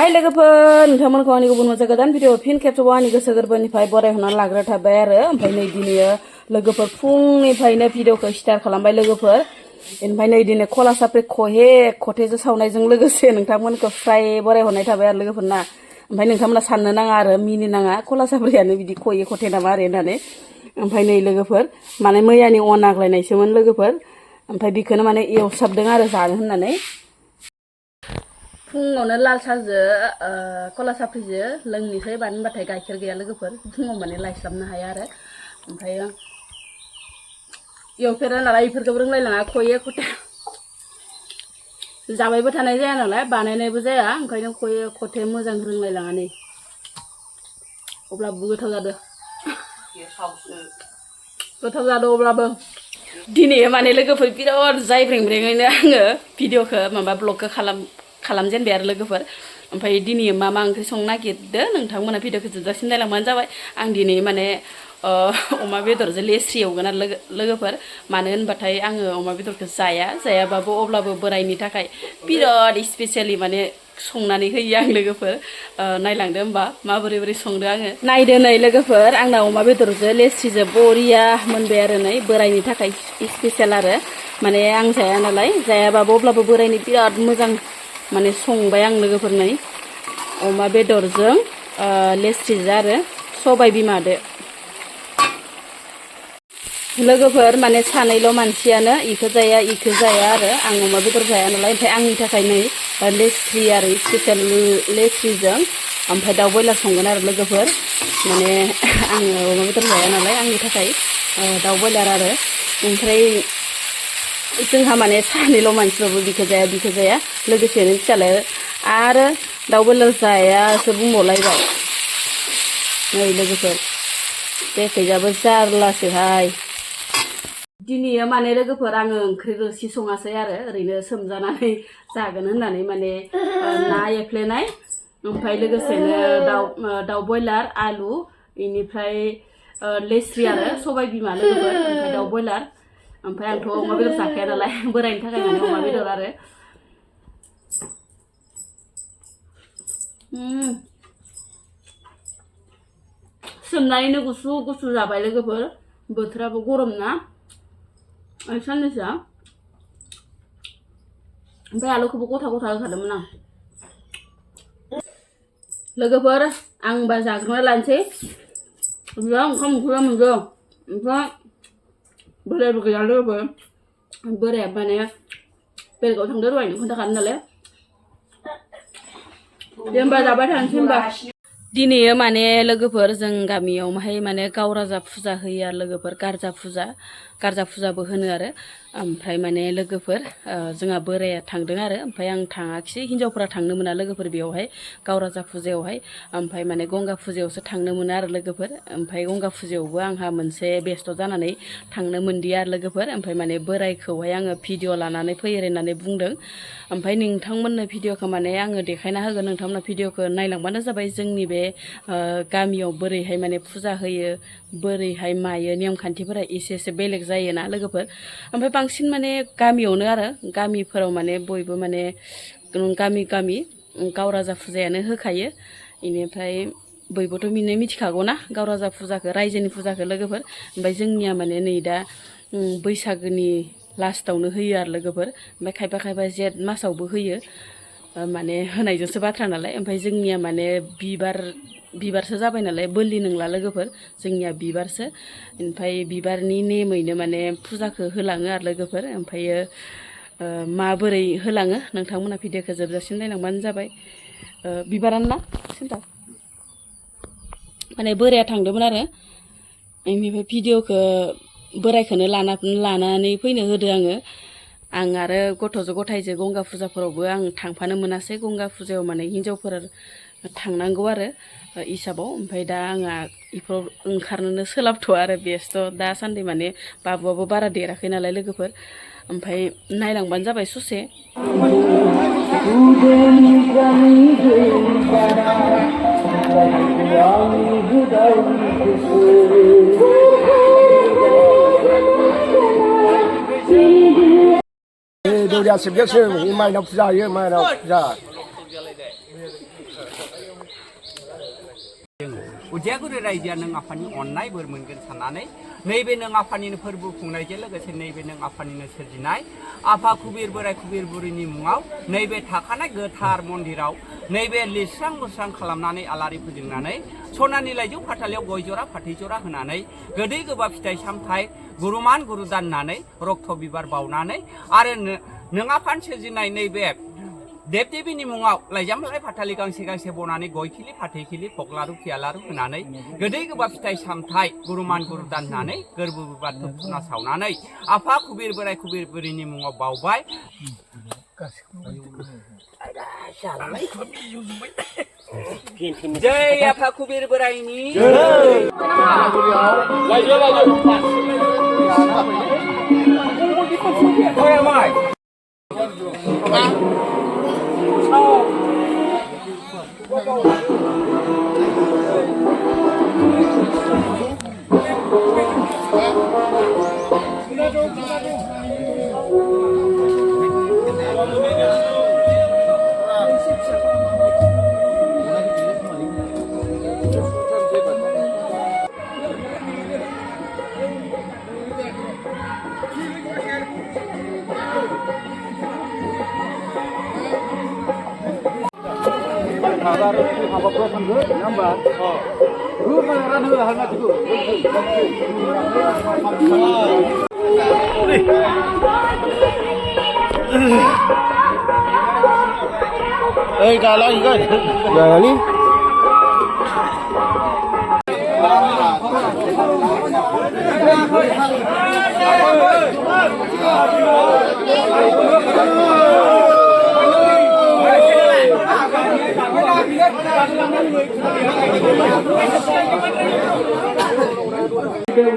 हाय लोगोफोर नोंथांमोनखौ आंनि गुबुन मोनसे गोदान भिडिअ फिन खेबसेबाव आंनि गोसो गोरबोनिफ्राय बरायहरनानै लाग्रा थाबाय आरो ओमफ्राय नै दिनै लोगोफोर फुंनिफ्रायनो भिडिअखौ स्टार्ट खालामबाय लोगोफोर ओमफ्राय नै दिनै खला साफ्रि खथेजों सावनायजों लोगोसे नोंथांमोनखौ फ्राय बरायहरनाय थाबाय आरो लोगोफोरना ओमफ्राय नोंथांमोना साननो नाङा आरो मिनि नाङा खला साफ्रियानो बिदि खथे नामा आरो होननानै ओमफ्राय नै लोगोफोर माने मैयानि अन आग्लायनायसोमोन लोगोफोर ओमफ्राय बेखौनो माने एवसाबदों आरो जानो होननानै फुङावनो लाल साहाजों खला साफ्रिजों लोंनोसै मानो होनबाथाय गाइखेर गैया लोगोफोर फुङाव माने लायस्लाबनो हाया आरो ओमफ्राय एवफेरा नालाय बेफोरखौबो रोंलायलाङा खथे जाबायबो थानाय जाया नालाय बानायनायबो जाया ओंखायनो खथे मोजां रोंलायलाङा नै अब्लाबो गोथाव जादों अब्लाबो दिनै माने लोगोफोर बिराद जायब्रेंब्रेङैनो आङो भिडिअखौ माबा ब्लगखौ खालामजेनबाय आरो लोगोफोर ओमफ्राय दिनै मा ओंख्रि संनो नागिरदो नोंथांमोना भिडिअखौ जोबजासिम नायलांबानो जाबाय आं दिनै माने अमा बेदरजों लेस्रि एवगोन आरो लोगोफोर मानो होनबाथाय आङो अमा बेदरखौ जायाबाबो अब्लाबो बोरायनि थाखाय बिराद स्पेसियेलि माने संनानै होयो आं लोगोफोर नायलांदो होमबा माबोरै संदो आङो नायदो नै लोगोफोर आंना अमा बेदरजों लेस्रिजों बरिया मोनबाय आरो नै बोरायनि थाखाय स्पेसियेल आरो माने आं जाया नालाय जायाबाबो अब्लाबो बोरायनि बिराद मोजां माने संबाय आं लोगोफोर नै अमा बेदरजों लेस्रिजों आरो सबाय बिमादो लोगोफोर माने सानैल' मानसियानो इखो जाया आरो आं अमा बेदर जाया नालाय ओमफ्राय आंनि थाखाय नै लेस्रि आरो स्पेसियेल लेस्रिजों ओमफ्राय दाउ बयलार संगोन आरो लोगोफोर माने आङो अमा बेदर जाया नालाय आंनि थाखाय दाउ बयलार आरो ओमफ्राय जोंहा माने सानैल' मानसिबाबो बिखो जाया लोगोसेनो फिसालाया आरो दाउ बयलार जायासो बुंबावलायबाय नै लोगोफोर बेखैजाबो जारलासोहाय दिनै माने लोगोफोर आङो ओंख्रि रोसि सङासै आरो ओरैनो सोमजानानै जागोन होननानै माने ना एफ्लेनाय ओमफ्राय लोगोसेनो दाउ बयलार आलु बेनिफ्राय लेस्रि आरो सबाय बिमा लोगोफोर ओमफ्राय दाउ बयलार ओमफ्राय आंथ' अमा बेदर जाखाया नालाय बोरायनि थाखाय माने अमा बेदर आरो सोमनानैनो गुसु जाबाय लोगोफोर बोथोराबो गरम ना साननैसोआ ओमफ्राय आलुखौबो गथा होखादोंमोन आं लोगोफोर आं होनबा जाग्रोना लानोसै बिराद ओंखाम उखैनाय मोनदों ओमफ्राय बोरायबो गैया लोगोफोर बोराया माने बेलेगाव थांदो दहायनो खोन्थाखादों नालाय दे होनबा जाबाय थानोसै होनबा दिनै माने लोगोफोर जों गामियावहाय माने गावराजा फुजा होयो आरो लोगोफोर गारजा फुजाबो होनो आरो ओमफ्राय माने लोगोफोर जोंहा बोराया थांदों आरो ओमफ्राय आं थाङाखिसै हिनजावफोरा थांनो मोना लोगोफोर बेयावहाय गावराजा फुजायावहाय ओमफ्राय माने गंगा फुजायावसो थांनो मोनो आरो लोगोफोर ओमफ्राय गंगा फुजायावबो आंहा मोनसे बेस्थ' जानानै थांनो मोनदिया आरो लोगोफोर ओमफ्राय माने बोरायखौहाय आङो भिडिअ लानानै फैयो होननानै बुंदों ओमफ्राय नोंथांमोननो भिडिअखौ माने आङो देखायना होगोन नोंथांमोना भिडिअखौ नायलांबानो जाबाय जोंनि बे गामियाव बोरैहाय माने फुजा होयो बोरैहाय मायो नेम खान्थिफोरा एसे बेलेग जायोना लोगोफोर ओमफ्राय बांसिन माने गामियावनो आरो गामिफोराव माने बयबो माने गामि गावराजा फुजायानो होखायो बेनिफ्राय बयबोथ' मिथिखागौ ना गावराजा फुजाखौ रायजोनि फुजाखौ लोगोफोर ओमफ्राय जोंनिया माने नै दा बैसागोनि लास्टावनो होयो आरो लोगोफोर ओमफ्राय खायफा जेठ मासावबो होयो माने होनायजोंसो बाथ्रा नालाय ओमफ्राय जोंनिया माने बिबारसो जाबाय नालाय बोलि नंला लोगोफोर जोंनिया बिबारसो ओमफ्राय बिबारनि नेमैनो माने फुजाखौ होलाङो आरो लोगोफोर ओमफ्रायो माबोरै होलाङो नोंथांमोना भिडिअखौ जोबजासिम नायलांबानो जाबाय बिबारानो ना सिन्था माने बोराया थांदोंमोन आरो बेनिफ्राय भिडिअखौ बोरायखौनो लानानै फैनो होदो आं आरो गथायजों गंगा फुजाफोरावबो आं थांफानो मोनासै गंगा फुजायाव माने हिनजावफोर थांनांगौ आरो हिसाबाव ओमफ्राय दा आंहा बेफोराव ओंखारनोनो सोलाबथ'आ आरो बेस्थ' दासान्दि माने बाबुआबो बारा देराखै नालाय लोगोफोर ओमफ्राय नायलांबानो जाबाय ससे दौरिया सिबजासिम माइनाव फुजा होयो माइनाव फुजा उदियागुरि रायजोआ नों आफानि अननाय बोर मोनगोन साननानै नैबे नों आफानिनो फोरबो खुंनायजों लोगोसे नैबे नों आफानिनो सोरजिनाय आफा कुबेर बोराय कुबेर बुरैनि मुङाव नैबे थाखानाय गोथार मन्दिराव नैबे लिरस्रां मुस्रां खालामनानै आलारि फोजोंनानै सनानि लाइजौ फाथालियाव गय जरा फाथै जरा होनानै गोदै गोबाब फिथाइ सामथाइ गुरुमान गुरु दाननानै रक्त बिबार बावनानै आरो नों आफान सोरजिनाय नैबे देब देबीनि मुङाव लाइजाम लाइ फाथालि गांसे गांसे बनानै गय खिलि फाथै खिलि फगलारु फियालारु होनानै गोदै गोबाब फिथाइ सामथाइ गुरुमान गुरु दाननानै गोरबो बिबार धुप धुना सावनानै आफा कुबेर बोराय कुबेर बुरैनि मुङाव बावबाय जय आफा कुबेर बोरायनि हाबाफोराव थांगोन नङा होमबा रान होनो हागोन मानसिखौ ओइ गाला इगोन गालानि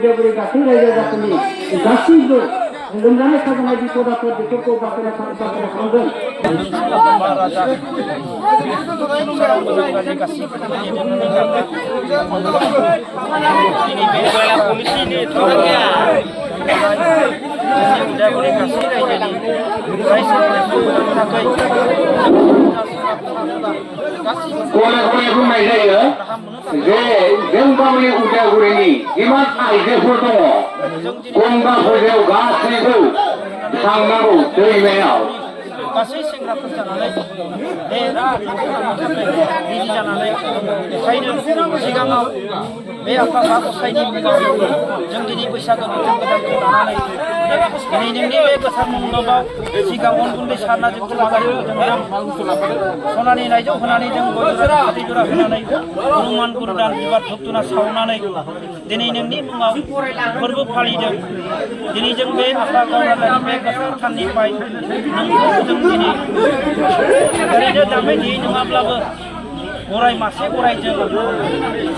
उदालगुरि गासै रायजो राजाफोरनि गासैबो लोमजानाय साजानाय बिपद आफोद बेफोरखौ बाखोना खालामगोन बुंनाय जायो जे जों गावनि उदालगुरिनि जिमान आइजोफोर दङ गंगा फुजायाव गासैबो थांनांगौ दैमायाव गासै सेंग्राफोर जानानै बे बिदि जानानै ओंखायनो सिगाङाव बे आफा गसाइनि मुङाव जों दिनै बैसागो बोथोर गोदानखौ लानानै दिनै नोंनि बे गोथार मन्दपाव सिगां अन गुन्दै सारना जोंखौ आलारि फोजोंदों सनानि लाइजौ होनानै जों गय जरा फाथै जरा होनानै हनुमान गुरुदान बिबार धुप धुना सावनानै दिनै नोंनि मुङाव फोरबो फालिदों दिनै जों बे आफा गावरानि बे गोथार थाननिफ्राय नोंखौ जों दिनै ओरैनो दामनाय देयै नङाब्लाबो गराय मासे गरायजों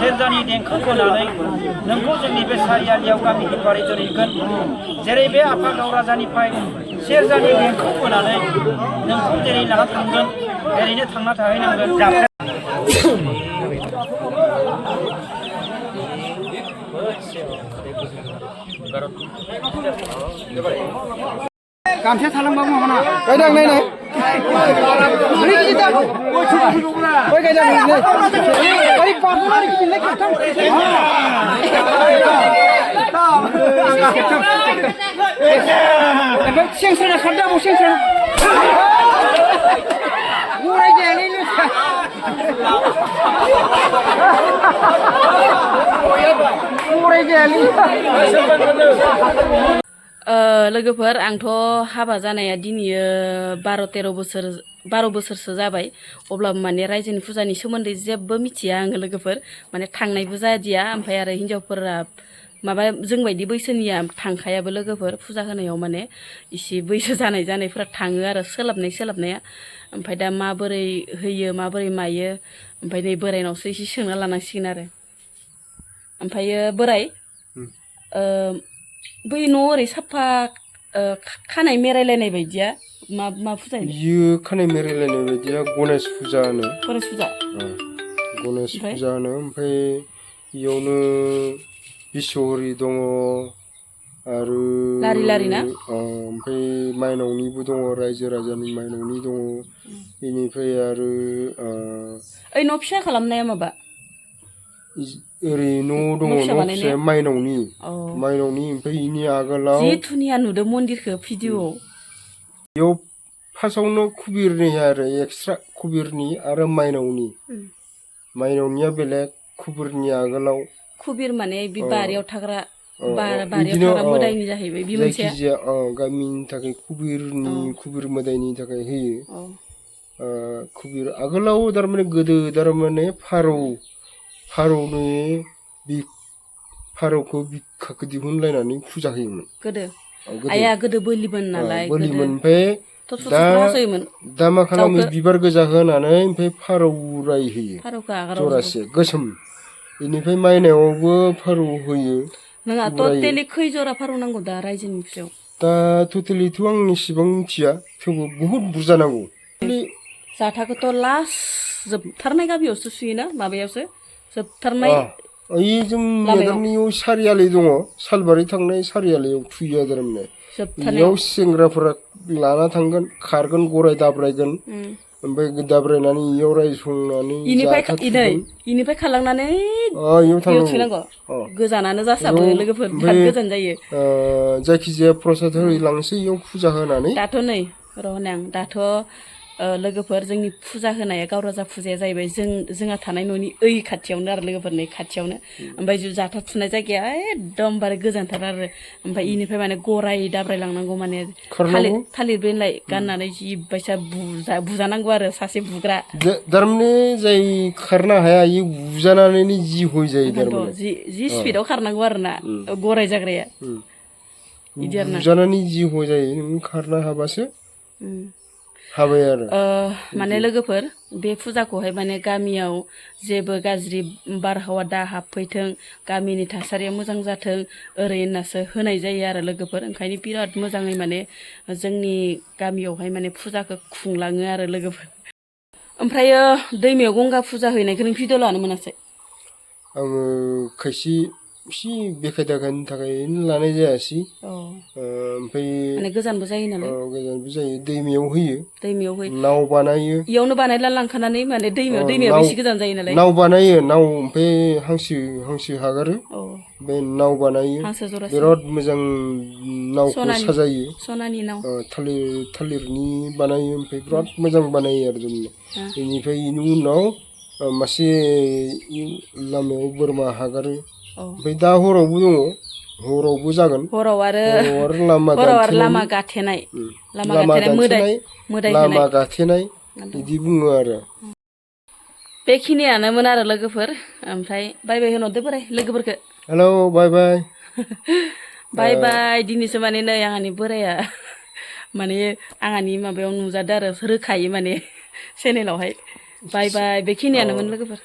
सेरजानि देंखो बोनानै नोंखौ जोंनि बे सारियालियाव गामि हिफारि दोनहैगोन जेरै बे आफा गावराजानिफ्राय सेरजानि देंखो बोनानै नोंखौ जेरै लाना थांगोन ओरैनो थांना थाहैनांगोन गामसा थालांबाबो माबाना गायदां नायनाय सेंसना खारदाबो सेंसना गराय जायालै गराय जायालै लोगोफोर आंथ' हाबा जानाया दिनैयो 12 बोसोरसो जाबाय अब्लाबो माने रायजोनि फुजानि सोमोन्दै जेबो मिथिया आङो लोगोफोर माने थांनायबो जादिया ओमफ्राय आरो हिन्जावफोरा माबा जोंबायदि बैसोनिया थांखायाबो लोगोफोर फुजा होनायाव माने इसे बैसो जानायफोरा थाङो आरो सोलाबनाया ओमफ्राय दा माबोरै होयो माबोरै मायो ओमफ्राय नै बोरायनावसो एसे सोंना लानांसिगोन आरो ओमफ्रायो बोराय बै न' ओरै साफा खानाय मेरायलायनाय बायदिया मा फुजा बियो खानाय मेरायलायनाय बायदिया गणेश फुजा होनो गणेश फुजा होनो ओमफ्राय बेयावनो बिश्वहरि दङ आरो लारि ना ओमफ्राय माइनावनिबो दङ रायजो राजानि माइनावनि दङ बेनिफ्राय आरो ओइ न' फिसा खालामनाया माबा ओरै न' दङ फिसा न' बानायनाया? फिसाया माइनावनि औ माइनावनि ओमफ्राय इनि आगोलाव जि धुनिया नुदों मन्दिरखौ भिडिअआव बेयाव फार्स्टआवनो कुबिरनि आरो एक्सट्रा कुबिरनि आरो माइनावनिया बेलेग कुबिरनि आगोलाव कुबिर माने बे अ बारियाव थाग्रा बारियाव बिदिनो थाग्रा मोदायनि जाहैबाय बे मोनसेया जायखिजाया गामिनि थाखाय कुबिर मोदायनि थाखाय होयो औ कुबिर आगोलाव थारमाने गोदो थारमाने फारौखौ बिखाखौ दिहुनलायनानै फुजा होयोमोन गोदो आइया गोदो बोलिमोन नालाय बोलिमोन ओमफ्राय दा मा खालामो बिबार गोजा होनानै ओमफ्राय फारौ राय होयो फारौखौ आगाराव जरासे गोसोम बेनिफ्राय माइनावआवबो फारौ होयो नोंहा टटेलि खै जरा फारौ नांगौ दा रायजोनि फुजायाव दा टटेलिथ' आं इसेबां मिथिया थेवबो बुहुत बुरजा नांगौ जाथाखौथ' लास्ट जोबथारनाय गामियावसो सुयोना माबायावसो जोबथारनाय ओइ जों मेदामनियाव सारियालि दङ सालबारि थांनाय सारियालियाव थुयो थारमाने बेयाव सेंग्राफोरा लाना थांगोन खारगोन गराय दाब्रायगोन ओमफ्राय दाब्रायनानै इयाव रायसंनानै इनिफ्राय खालांनानै इयाव थुनांगौ गोजानानो जासाबो लोगोफोर बिराद गोजान जायो जायखिजाया प्रसाद होलांसै इयाव फुजा होनानै दाथ' नै र'नां दाथ' लोगोफोर जोंनि फुजा होनाया गावराजा फुजाया जाहैबाय जोंहा थानाय न'नि ओइ खाथियावनो आरो लोगोफोरनि खाथियावनो ओमफ्राय जाथा थुनाय जायगाया एकदमबारे गोजानथार आरो ओमफ्राय इनिफ्राय माने गराय दाब्रायलांनांगौ माने थालिर बिलाइ गाननानै जि बायसा बुजानांगौ आरो सासे बुग्रा थारमाने जाय खारनो हाया इयो बुजानानैनो जि हय जायो थारमाने जि स्पिडआव खारनांगौ आरो ना गराय जाग्राया बिदि आरो ना बुजानानै जि हय जायो नों खारनो हाबासो हाबाय आरो माने लोगोफोर बे फुजाखौहाय माने गामियाव जेबो गाज्रि बारहावा दा हाबफैथों गामिनि थासारिया मोजां जाथों ओरै होननासो होनाय जायो आरो लोगोफोर ओंखायनो बिराद मोजाङै माने जोंनि गामियावहाय माने फुजाखौ खुंलाङो आरो लोगोफोर ओमफ्रायो दैमायाव गंगा फुजा हैनायखौ नों भिडिअ लानो मोनासै आङो खायसे एसे बेखायदाखानि थाखाय लानाय जायासै ओमफ्राय माने गोजानबो जायो नालाय गोजानबो जायो दैमायाव होयो होयो नाव बानायो इयावनो बानायना लांखानानै माने दैमायाव बेसे गोजान जायो नालाय नाव बानायो नाव ओमफ्राय हांसो हगारो ओमफ्राय नाव बानायो बिराद मोजां नावखौ साजायो सनानि नाव थालिरनि बानायो ओमफ्राय बिराद मोजां बानायो आरो बेनिफ्राय बेनि उनाव मासे लामायाव बोरमा हगारो ओमफ्राय दा हरावबो दङ हरावबो जागोन हराव आरो लामा गाथेनाय लामा गाथेनाय बिदि बुङो आरो बेखिनियानोमोन आरो लोगोफोर ओमफ्राय बाय बाय होनहरदो बोराय लोगोफोरखौ हेलौ बाय बाय बाय बाय दिनैसो माने नै आंहानि बोराया माने आंहानि माबायाव नुजादो आरो रोखायो माने चेनेलावहाय बाय बाय बेखिनियानोमोन लोगोफोर